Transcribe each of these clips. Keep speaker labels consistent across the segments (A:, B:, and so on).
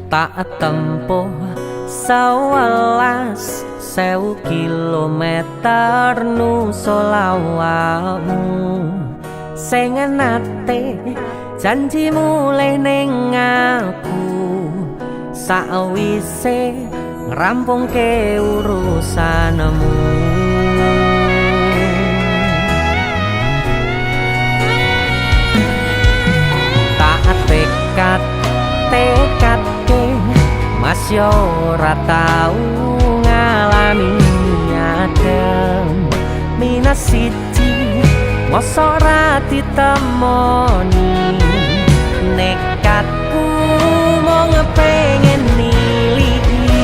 A: Tak tempuh 11.000 kilometer nusul awakmu sing nate janji mulih ning aku sakwise ngrampungke urusanmu. Tak tekad tekadke mas yo ora tau ngalami adem minus siji mosok ora ditemoni nekatku mung pengen niliki.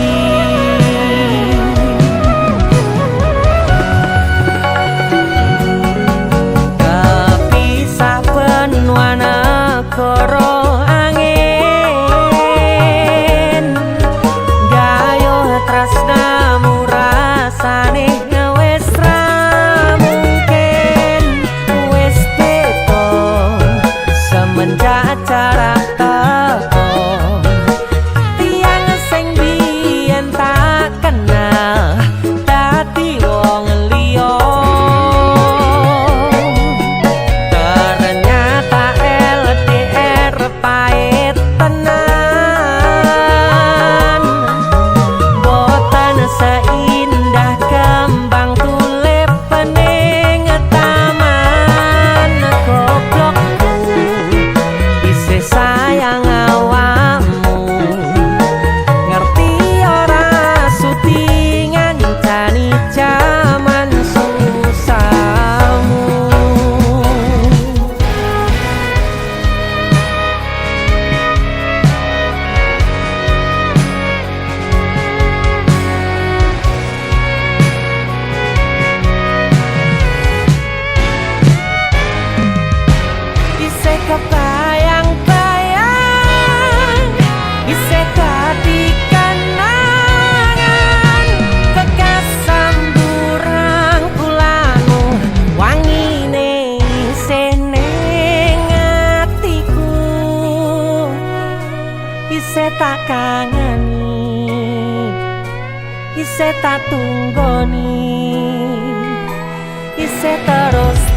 A: Kepisah benua negara angin gayo tresnamu rasane wis ra mungkin wis beda semenjak jarak teko tiyang sing biyen tak kenal dadi wong liya. Ternyata LDR pahit tenan boten seindah kembang tulip ning taman. Goblokku isih sayang awakmu ngerti ora sudi ngancani jaman susahmu. Isih kebayang-bayang isih dadi kenangan bekas samburang bulanmu wangine isih ning atiku isih tak kangeni isih tak tunggoni isih terus.